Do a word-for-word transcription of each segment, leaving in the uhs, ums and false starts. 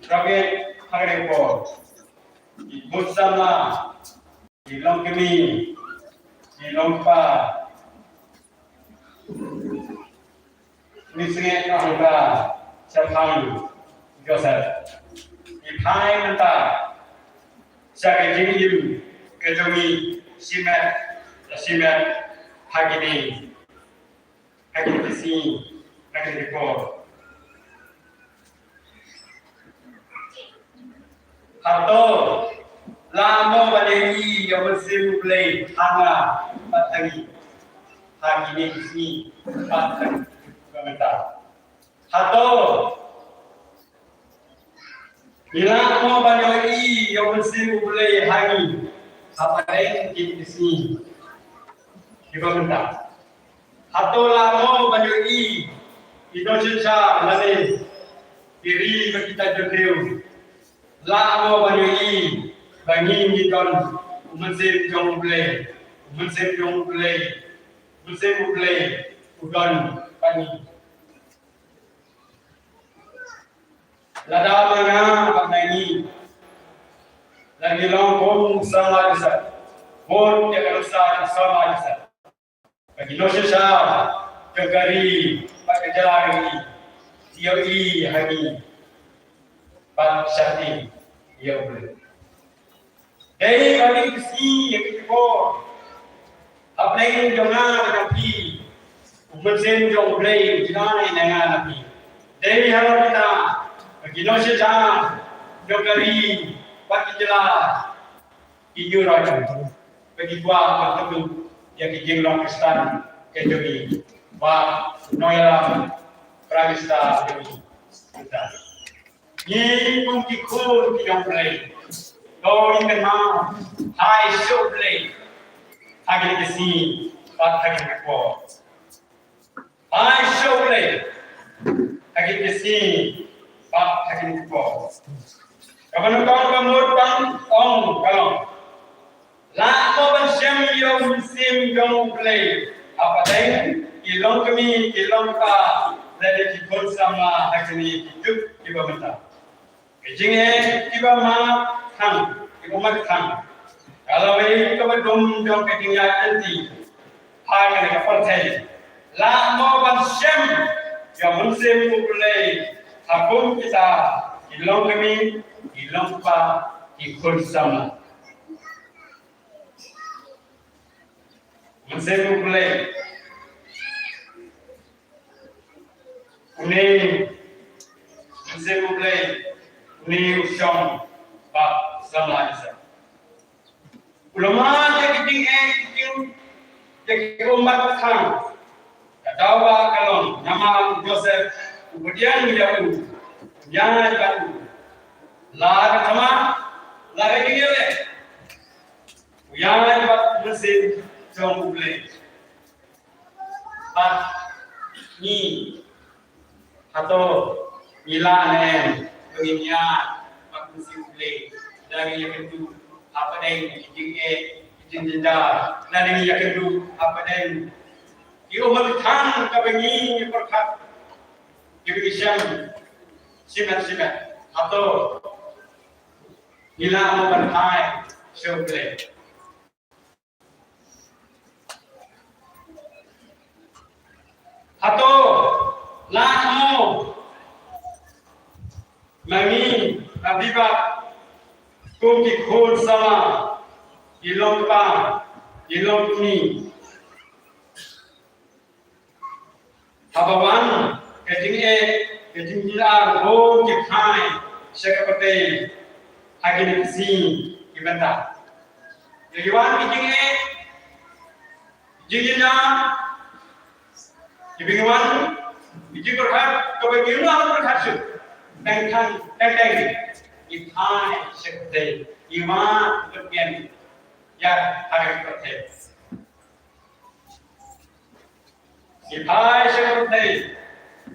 Ka bang ha kane ka por, ki khun samla, ki longkmie, ki longkpa, ngi sngewbha shaphang Joseph. Ngi phai mynta sha ka jingim ka jong ngi shimet shimet ha kine, ha kine ki sngi, ha kine ki por. Hato la mo ban ïohi ïa u Mynsiem U Blei ha nga bad ha ngi ha kine ki sngi bad ha kine ki por mynta? Hato ngi la mo ban ïohi ïa u Mynsiem U Blei ha ngi ha pdeng kine ki sngi kiba mynta? Hato la mo ban ïohi ki nongsynshar lane ki ri ba ki jait jong u? La mo ban ïohi ba ngi ngi don u Mynsiem jong U Blei, u Mynsiem jong U Blei, u Mynsiem U Blei u don bad ngi? Lada ma nga bad ma ngi la ngi long kum samla Joseph, bun ïa ka nuksa jong samla Joseph, ba ki nongsynshar jong ka ri bad ka jylla jong ngi ki ïohi ha ngi bad shakri ïa U Blei. Dei ba ngi ïohi ïa ki por hapdeng jong nga bad jong phi, u Mynsiem jong U Blei u jngai na nga na phi. Dei halor kita ba ki nongsynshar jong ka ri bad ki jylla ki ïohi ba ki kwah ban kynduh ïa ki jinglong Khristan ka jong ngi, ba nongïalam Prime Minister jong ngi. Ngi kum ki khun ki jong U Blei, to ngin kynmaw, phai sha U Blei ha kine ki sngi bad ha kine ki por. Phai sha U Blei ha kine ki sngi bad ha kine ki por. Kaba nyngkong ka mut ban ong ka long, la mo ban shem ïa u Mynsiem jong U Blei hapdeng ki longkmie, ki longkpa, lane ki khun samla ha kine ki juk kiba mynta. Ki jingeh kiba mad tang, kiba mad tang, ka lawei kaba dum jong ka jingïaid lynti ha kane ka pyrthei. La mo ban shem ïa u Mynsiem U Blei ha kum kita ki longkmie, ki longkpa, ki khun samla. Mynsiem U Blei, une u Mynsiem U Blei, une u shong bad samla Joseph. U la mad ïa ki jingeh, ki jing, ïa ki ummat tang. Ka daw ba ka long namar u Joseph u pdiang ïa u, u ïaid bad u. La ka thma, la ka jingïaleh, u ïaid bad u Mynsiem jong U Blei. Bad ngi, hato ngi lah ne em ba ngin ïaid bad u Mynsiem U Blei, lada ngi ïakynduh hapdeng ki jingeh, ki jingjynjar, lada ngi ïakynduh hapdeng ki ummat tang kaba ngi pyrkhat, kiba ngi shem shimet shimet? Hato ngi lah mo ban phai sha U Blei? Hato lah mo ma ngi, ma phi bad kum ki khun samla, ki longkpa, ki longkmie, haba wan ka jingeh, ka jingjynjar, bun ki phai sha ka pyrthei ha kine ki sngi ki bynta. Ïa ki wan ki jingeh, ki jingjynjar, ki bynta wan ki jingpyrkhat kaba ngi ruh ngim pyrkhat shuh. Teng teng, teng teng ki phai sha ka pyrthei, ki wan ki pynïeng ïa ha ka pyrthei. Ngi phai sha ka pyrthei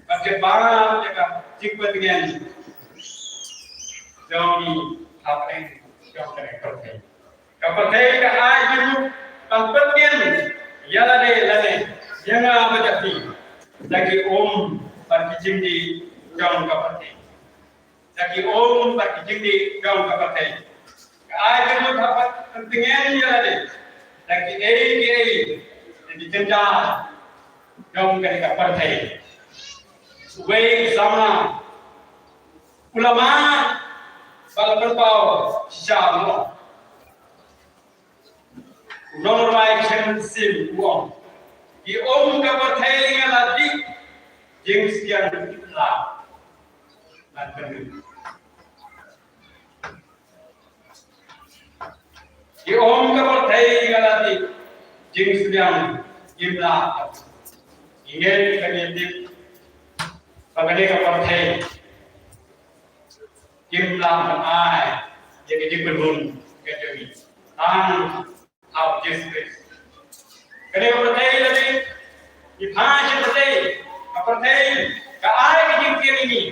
bad ngi bam ïa ka jingpyntngen jong ngi hapdeng jong kane ka pyrthei. Ka pyrthei ka ai jingmut ban pyntngen ïa lade lade, ïa nga bad ïa phi, da ki um bad ki jingdih jong ka pyrthei. da ki um bad ki jingdih jong ka pyrthei. Ka ai kyrduh ha ka pyrthei ïa lade da kiei kiei ki jynjar jong kane ka pyrthei. Uwei u samla u la mad bad la pynpaw shisha, u ong, u nongrwai khlem mynsiem u ong, ki um ka pyrthei nga la dih, jingsheptieng la ban pynmih. Ki um ka pyrthei nga la dih, jingsheptieng ngim lah. Ngi ngeit, ngi tip ba kane ka pyrthei kim lah ban ai ïa ka jingpynhun ka jong ngi. Tang ha u Jisu Khrist. Kane ka pyrthei lade, ngi phai sha pyrthei, ka pyrthei ka ai ka jingtieng ïa ngi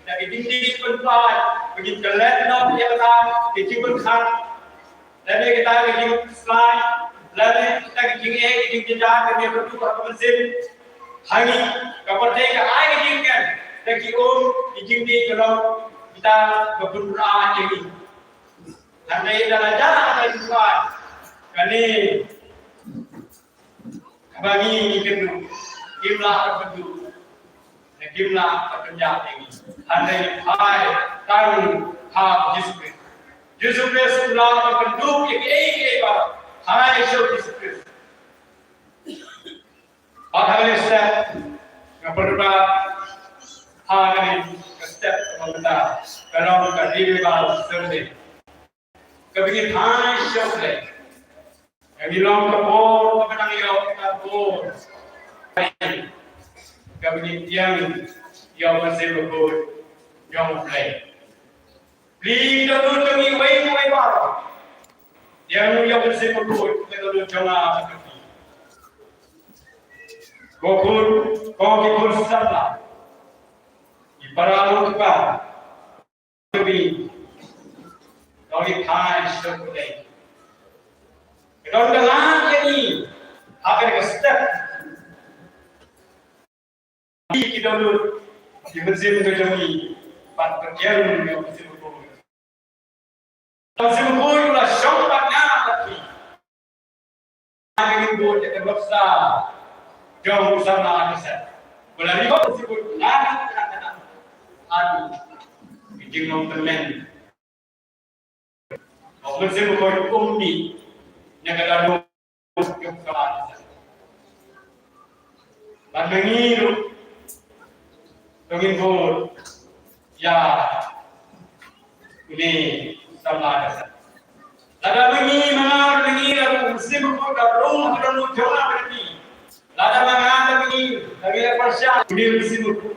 da ka jingdih pynpaw ba ngin klet noh ïa kata ka jingpynkhang, lane kata ka jingslai, lane kata ka jingeh ka jingjynjar ka jingpynduh ha ka mynsiem ha ngi. Ka pyrthei ka ai ka jingkren da ki um, ki jingdih, ka long kita ka pynrah ïa ngi. Hynrei lada la jah ka jingpynduh, kane kaba ngi ngi kynduh, kim lah ban pynduh, ne kim lah ban pynjah ïa ngi. Hynrei phai tang ha Jisu Khrist. Jisu Khrist u lah ban pynduh ïa kiei kiei baroh. Phai sha Jisu Khrist. Bad ha kane ka step nga pynpaw, ha kane ka step kaba mynta ka long ka Revival Sunday, kaba ngi phai sha U Blei. Ka ngi long ka bor kaba dang ïoh ka bor, kaba ngi tieng ïa U Mynsiem Bakhuid jong U Blei. Plie ki dohnud jong ngi uwei pa uwei baroh. Ïa u Mynsiem Bakhuid ki dohnud jong nga bad jong phi. Ko khun, ko ki khun samla, ki para lok ki para, jong ngi, jong ngi phai sha U Blei. Ka don ka lad ïa ngi ha kane ka step. Ki dohnud, ki mynsiem ka jong ngi pat pynïeng ïa u Mynsiem Bakhuid. U Mynsiem Bakhuid u la shong bad nga bad phi. Ngi bud ïa ka nuksa jong u samla Joseph. Ba la ri bad u Mynsiem Bakhuid, nga bad phi, nga bad phi. Ïa ki jinglong tymmen. U Mynsiem Bakhuid um mih na ka dohnud jong u samla Joseph. Bad ma ngi ruh to ngin bud ïa une u samla Joseph. Lada ma ngi, ma nga, ma ngi la rung, u Mynsiem Bakhuid la rung ha ka dohnud jong nga bad phi. Lada ma nga, ma ngi, ma ngi la pyrshah, une u Mynsiem Bakhuid.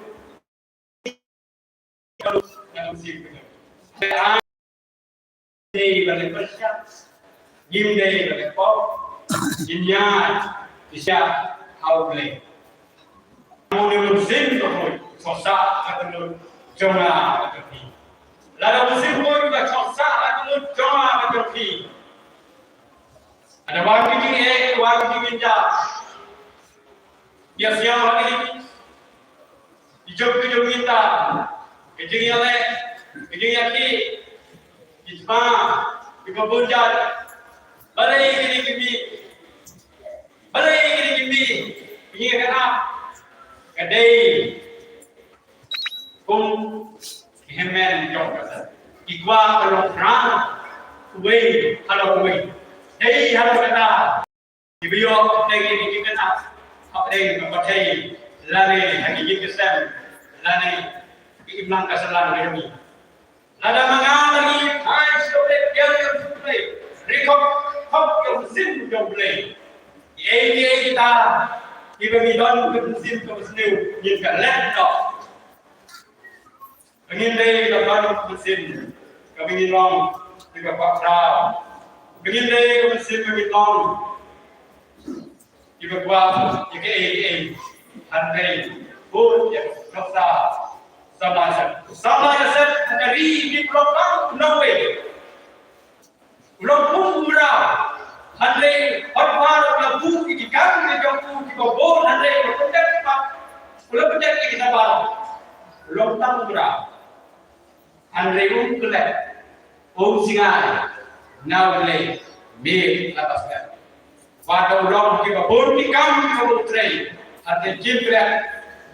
Ngim dei ban leh pyrshah, ngim dei ban leh pop, ngin ïaid shisha ha U Blei. Une u Mynsiem Bakhuid u sah ha ka dohnud jong nga bad jong phi. Lada u Mynsiem Bakhuid u sah ha ka dohnud jong nga bad jong phi, lada wan ki jingeh, wan ki jingjynjar, ïa sngewbha ïa ki, ki jong, ki jong ngi ta, ki jingïaleh, ki jingïakhih, ki jingma, ki jingpynjah. Balei kine ki mih? Balei kine ki mih? Ki jingïakynad. Ka dei kum ki hynmen jong ka seng. Ki kwah ban long phra uwei halor uwei. Dei halor kata. Kiba ïoh ïa kine ki jingkynad hapdeng ka pyrthei lane ha ki ïing ki sem lane ki imlang ka sahlang ka jong ngi. Lada ma nga ma phi phai sha U Blei, pdiang ïa U Blei, ri khop khop ïa u mynsiem jong U Blei, kiei kiei kita kiba ngi don ka mynsiem kaba sniew ngin klet noh. Ba ngin dei ka mynsiem kaba ngin long kiba kwah khraw. Ba ngin dei ka mynsiem kaba ngin long kiba kwah ïa kiei kiei. Hynrei bud ïa ka nuksa samla Joseph. Samla Joseph ha ka ri Midian u long tang u nongwei. U long kum u mraw. Hynrei hynrei u la buh ïa ki kam ki jong u kiba bun, hynrei u la pyndep pat, u la pyndep ïa kita baroh. U long tang u mraw. Hynrei um klet, um jngai na U Blei, miet la ba slem. Wat u long kiba bun ki kam kaba u trei, hynrei kim klet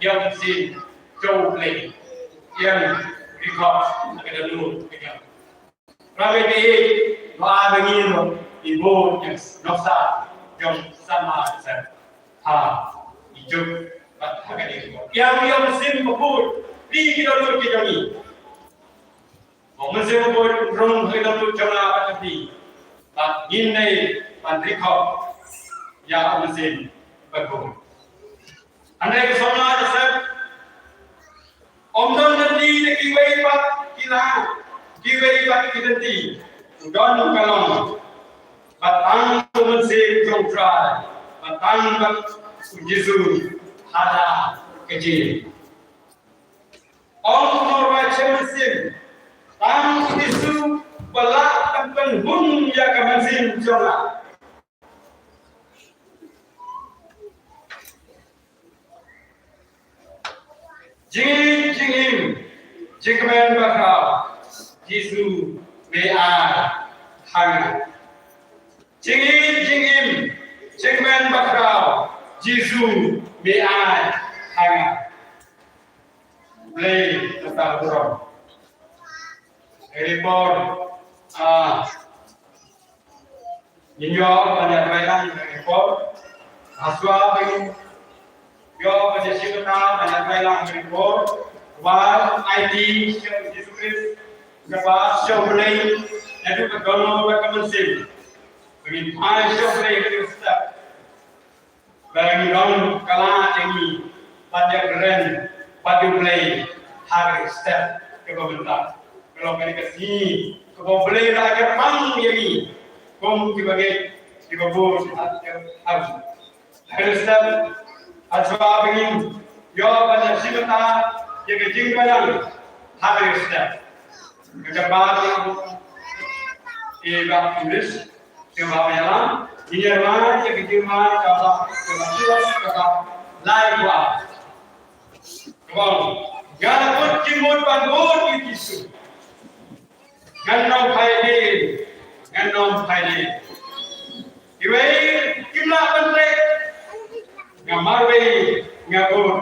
ïa u mynsiem jong U Blei. Ïa u dkhot ha ka dohnud ka jong. Rabbi, ba ïeit, ba ai ba ngi ruh ngin bud ïa ka nuksa jong u samla Joseph ha Ijipt bad ha kane ka por. Ïa u, ïa u mynsiem bakhuid, plie ki dohnud ki jong ngi. Ba u mynsiem bakhuid un rung ha ki dohnud jong nga bad jong phi. Bad ngin ïai ban dkhot ïa u mynsiem bakhuid. Hynrei ka samla Joseph, ym don lynti da kiwei pat ki la, kiwei pat ki lynti. U don ka long ba tang u Mynsiem jong U Trai, ba tang bad U Jisu ha la ka jingim. Ym marwei shem mynsiem, tang U Jisu ba lah ban pynhun ïa ka mynsiem jong nga. Jingïeit jingim, jingkmen bakhraw, Jisu me ai ha nga. Jingïeit jingim, jingkmen bakhraw, Jisu me ai ha nga. Blei kata burom. Eri por, ah, Ngin ïoh ban ïa duwai lang ha kane ka por. Hashwa ba ngin ïoh ban ïa shim bynta ban ïa duwai lang ha kane ka por. Wan aiti sha U Jisu Khrist, kaba sha U Blei naduh ka dohnud bad ka mynsiem. Ba ngin phai sha U Blei ha kane ka step. Ba ngi long ka lad ïa ngi ban ïakren bad U Blei ha ka step kaba mynta. Ka long kane ka sngi kaba U Blei u la kyrpang ïa ngi kum kiba ngeit kiba bun ha ka step. Hashwa ba ngin ïoh ban ïa shim bynta ïa ka jingpynïaid ha ka step. Ka jingpynïaid ïa ka English. Te ba ïa la, ïa la, ïa ka jingma, ka ba, ka ba, ka ba, lai ba. Ka ba, nga la kut jingmut ban bud ïa Jisu. Ngan ym phai dien, ngan ym phai dien. Iwei, kim lah ban trei. Nga marwei, nga bud,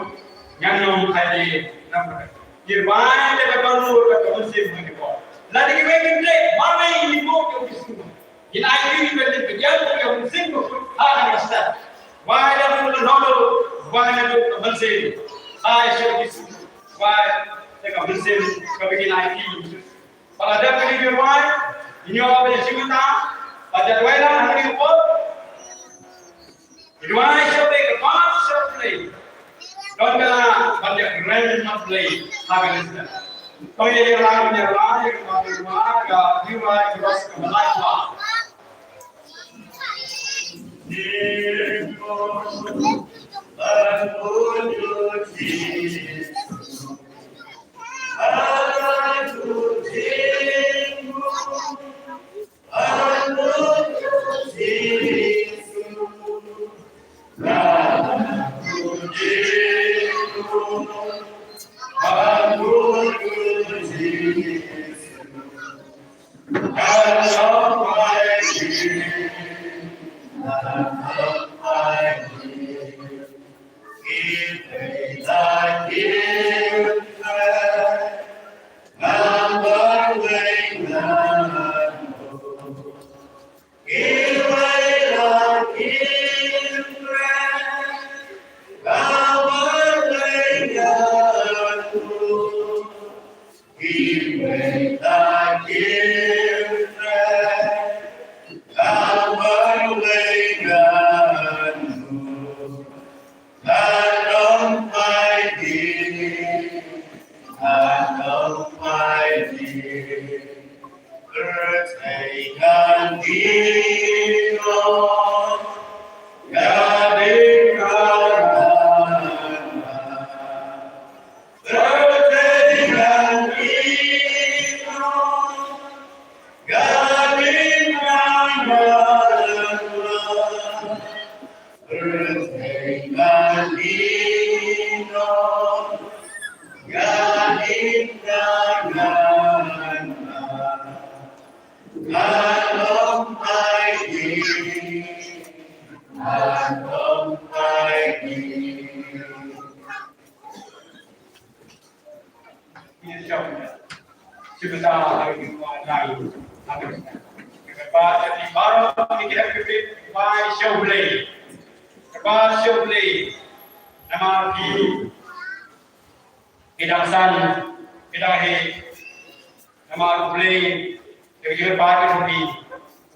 ngan ym phai dien. Namar, ngin rai da ka dohnud, da ka mynsiem, da ka bor. Lada kiwei kin trei, marwei, ngin bud ïa Jisu. Ngin aiti ban ïa pynïaid ïa u mynsiem bakhuid ha ka step. Wai da u la nodo, wai da u ka mynsiem. Ai sha Jisu, wai da ka mynsiem kaba ngin aiti. Ba la dep kane ka wai, ngin ïoh ban ïa shim bynta, ba da wai la ha kane ka por. Duwai sha U Blei, ka pat sha U Blei. Don ka la ban ïakren bad U Blei ha kane ka step. To ïa ïa la ïa la ïa la ïa la ka duwai ka ros ka malai ba. Namar phi, phi dang san, phi dang heh, namar U Blei, te ki jingpyrshah jong phi,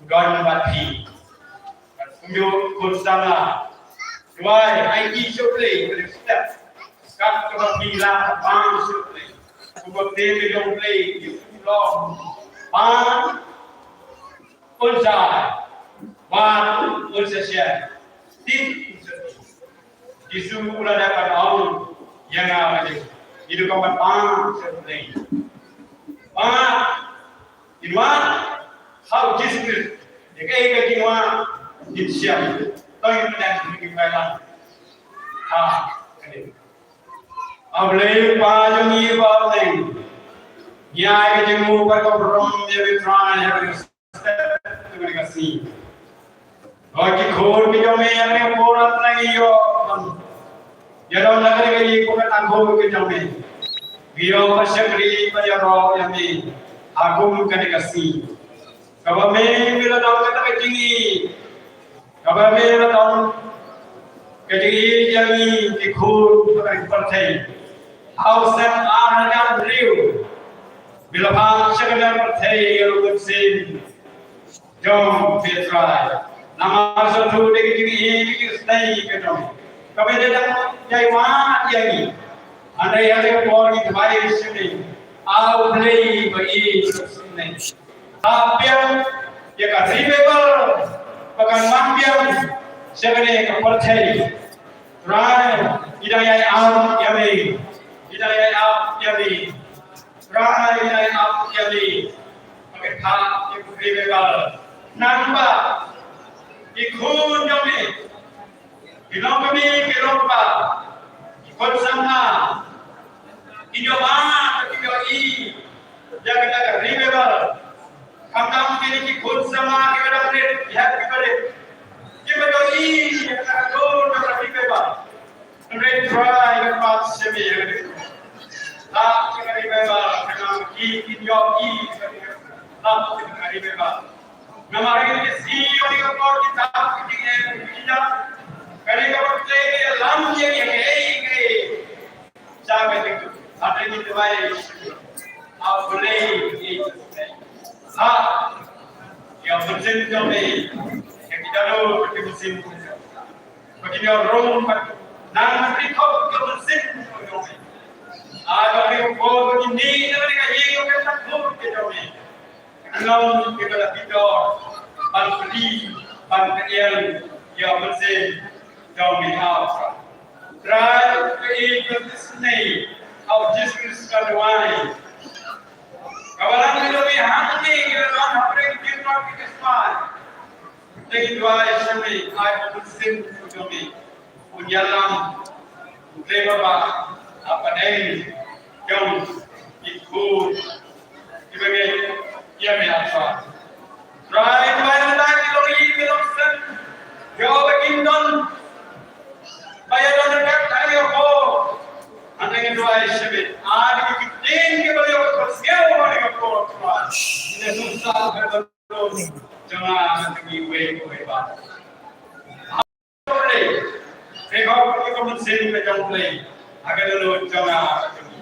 u don bad phi. Bad kumjuh khun samla, duwai, ai ki sha U Blei, ka dei step, kat kaba phi lah ban sha U Blei. Kumba phi jong U Blei, ki long ban, un sa, wat, un sa share, tip, un sa tip. Jisu u la dep ban ong ïa nga, ba ngi dei ban pan sha U Blei. Ba ngi wad ha U Jisu Khrist, ïa kaei ka jingwad ngin shem. To ngin pyneh, ngin pyneh lang. Ha kane, A Blei Kpa jong ngi ba ha bneng, ngi ai ka jingmut bad ka burom ïa me Trai, ha kane ka step, ha kane ka sngi. Ko ki khun ki jong me, ha kane ka por ngi ïoh ban ïadon ha kane ka ïing, ko ka tang khun ki jong me. Ngi ïoh ban shakri, ban ïaroh ïa me ha kum kane ka sngi. Kaba me, me la don kata ka jingïeit, kaba me la don ka jingïeit ïa ngi ki khun ha kane ka pyrthei. Ha u snem ar hajar hynriew, me la phah sha kane ka pyrthei ïa u Mynsiem jong me Trai. Namar sngewthuh ïa ka jingïeit, ka jingsnei ka jong me, kaba me dang ïai wad ïa ngi. Hynrei ha kane ka por ngi duwai shisha, A Blei ba ïeit shisha, ap biang ïa ka revival ba kan wan biang sha kane ka pyrthei. Trai, ngi dang ïai ap ïa me, ngi dang ïai ap ïa me. Trai, ngi dang ïai ap ïa me, ba kan phah ïa ka revival. Nangba ki khun jong me, ki longkmie, ki longkpa, ki khun samla, ki ïoh mad, ki ïohi ïa kata ka revival. Khamtam kine ki khun samla kiba dang rit, ki hep kiba rit, kiba ïohi ïa kata ka dur jong ka revival. Hynrei Trai, ngi pan sha me ïa kane. Hap ïa ka revival, khnang ba ki kin ïohi ïa kane ka, hap ïa ka revival. Namar kine ki sngi, kine ki por, ki thap, ki jingeh, ki jingeh, kane ka por te ki lam ïa ngi, eh, eh. Sha me te, hynrei ngi duwai, A Blei, eh, ha ïa u Mynsiem jong me, ïa ki daru, ïa ki mynsiem. Ba kin ïoh rung bad nang ban ri khop ïa u Mynsiem jong me. Ai ba kin ïoh, ba kin ïoh, ba kin ïoh, ba kin ïoh, ba kin ïoh, ban plie, ban pynïeng ïa u Mynsiem jong me ha u Trai. Trai, ka ïeit ka jingïaseng ha u Jisu Khrist ka duwai. Kaba lang ïa me ha kane ka ïing, ka long hapdeng ka jingmut ka jingmut. Te ngi duwai sha me, ai ba u Mynsiem u jong me un ïalam, u Blei ba bha, hapdeng jong ki khun kiba ngeit ïa me, A Trai. Trai, duwai na ki long ïing, ki long sem, ïoh ba kin don, ba ïadon ryngkat ha kane ka por. Hynrei ngi duwai sha me, ai ba ki ktien kiba ïoh ba sngewbha ha kane ka por, Trai, kin ïasuk sah ha ka jong nga bad jong kiwei kiwei baroh. Blei, pynlong ïa ka mynsiem ka jong U Blei ha ka dohnud jong nga bad jong phi.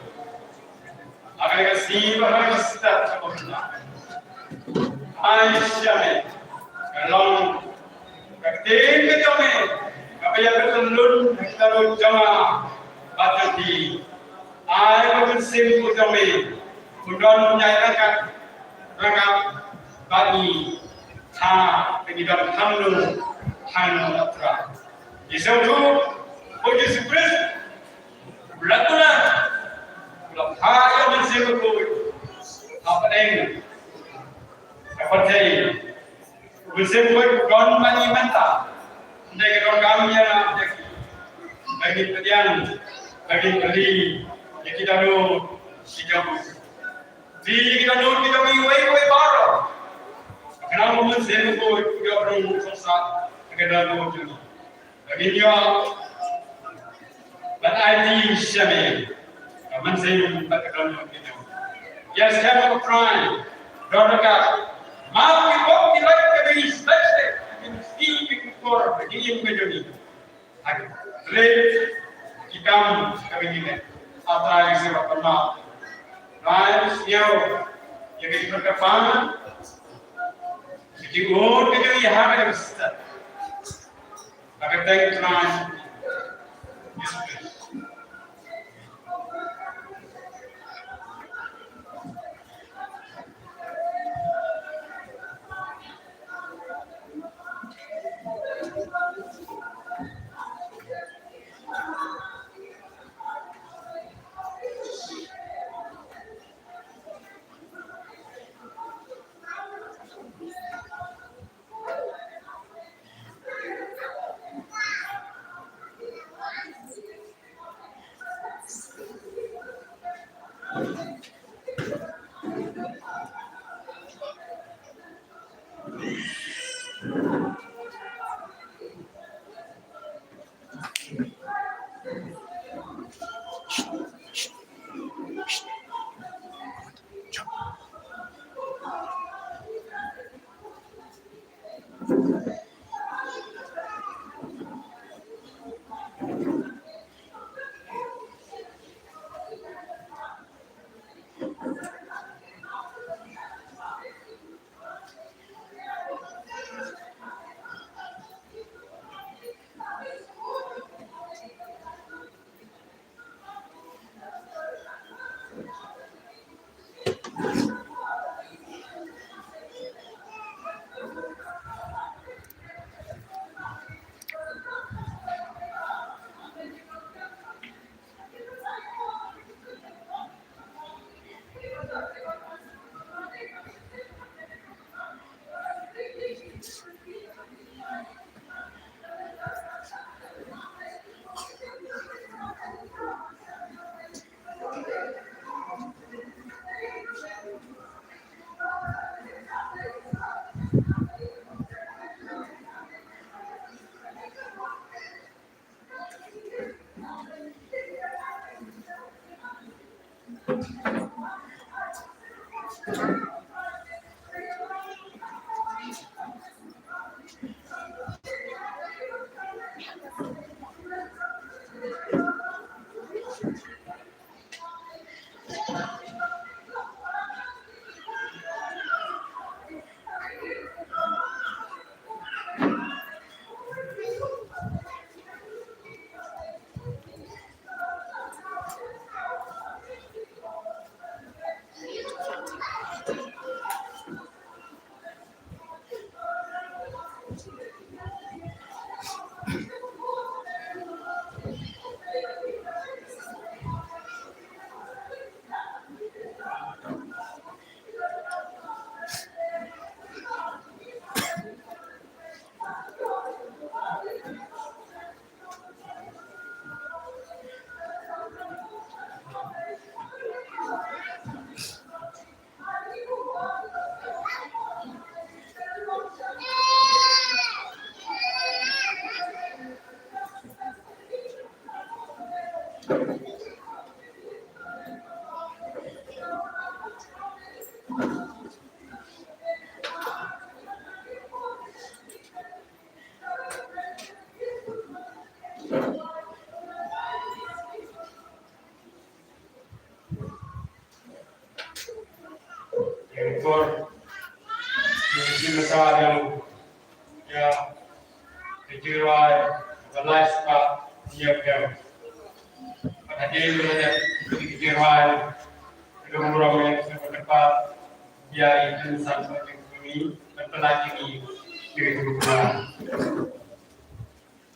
Ha kane ka sngi bad ha kane ka step kaba mynta, ai sha me, ka long ka ktien ka jong me kaba ïa pynlong ha ka dohnud jong nga bad jong phi. Ai ba u Mynsiem u jong me un don, un ïaid ryngkat, ryngkat bad ngi, ha ba ngi don hangno hangno, A Trai. Ngi sngewthuh ba u Jisu Khrist u la kular, u la phah ïa u Mynsiem Bakhuid hapdeng ka pyrthei. U Mynsiem Bakhuid u don bad ngi mynta. Hynrei ka donkam ïa nga bad ïa phi ba ngin pdiang, ba ngin plie ïa ki dohnud ki jong u. Plie ïa ki dohnud ki jong uwei pa uwei baroh. Khnang ba mynsiem u Blei u ïoh rung sngewsarong ha ka dohnud jong ngi. Ba ngin ïoh ban aiti sha me. Ka mynsiem bad ka dohnud jong ngi. Ïa skhem ba U Trai u don ryngkat. Map ki pop ki lait kiba ngi shlei shlei, ki sngi ki por, ki im ki jong ngi. Ha ki trei ki kam kiba ngi leh. A Trai, ngi sngewbha ban map. Trai, sngew ïa ki kyrpang, ki jingud ki jong ngi ha kane ka step. Ha ka kyrteng Trai Jisu Khrist. Ïa ka por, ïa ka jingmyntoi ïa ka jingrwai kaba lai spah hynñiew phew. Bad hadien ba la dep ka jingrwai, ka dang burom ïa ka sngewbha kyrpad ïa i Tymmen San Bajing Kmie ban pynlait ïa ngi ïa ka jingkyrwai.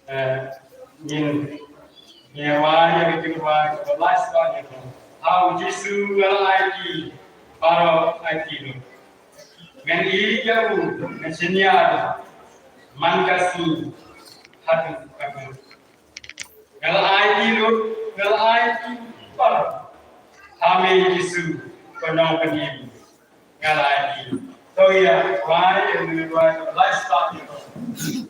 Eh, ngin, ngin rwai ïa ka jingrwai kaba lai spah ïa ka. Ha U Jisu nga la aiti, baroh aiti lut. Ngan ïeit ïa u, ngan shaniah man ka sngi haduh katta. Nga la aiti lut, nga la aiti baroh. Ha me Jisu, ko Nongpynim, nga la aiti. So yeah, why and why the lifestyle, you know.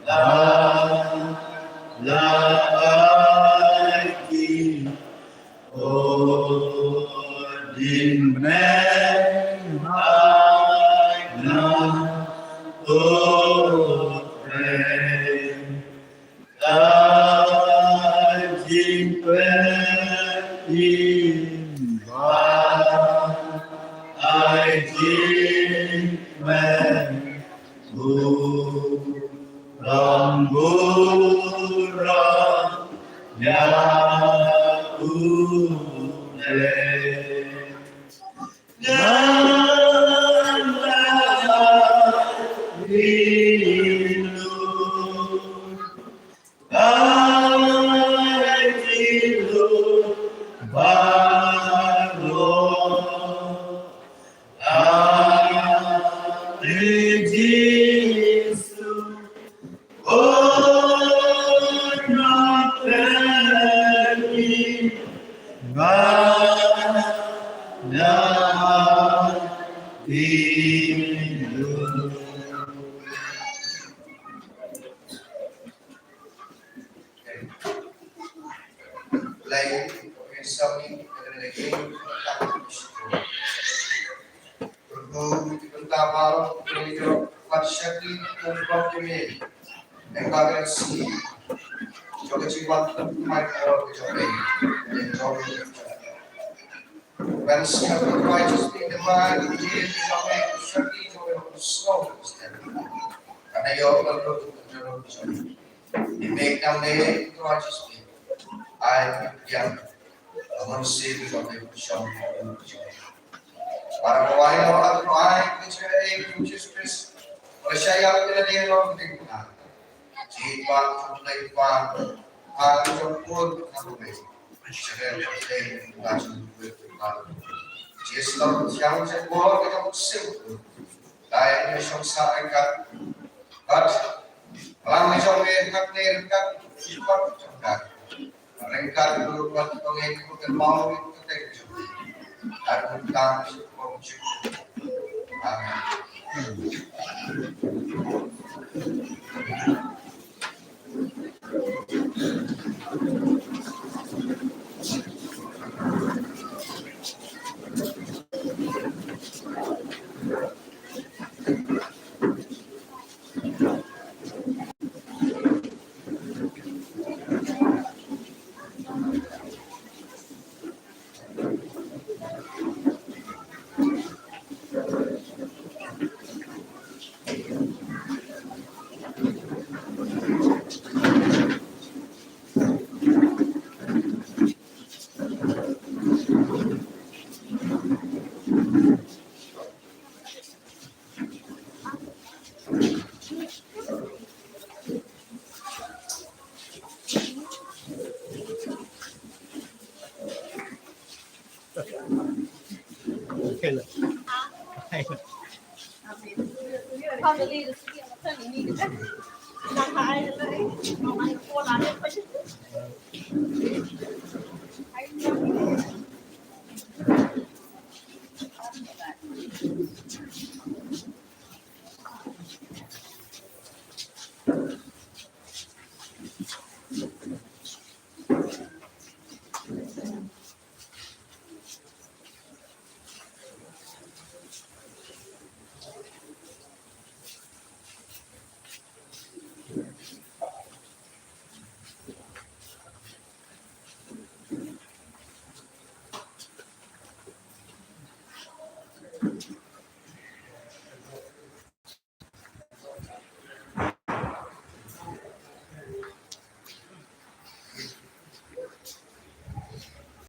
la ai ki o din men ai na o pre. Ai jin pret in ba ai jin men u ram bu ram ya u le. When she of the righteous be divine, it is of a surely joy of the soul. And I offer to the Lord joy. He make them the righteous be. I am a one saved of the shall be joy. Para wai lo at wai which I Jesus Christ. Para shaya pila de lo de na. Jiwa tunai pa. Aku jemput kamu. Seren seren baju berkembang. Jislam yang jemput kita musim. Dai ni shong sa angkat. Bat. Lang ni shong ni angkat ni angkat. Jiwa jengkat. Angkat dulu bat pengai kebukan mau kita jemput. Aku tak syukur syukur. Amin.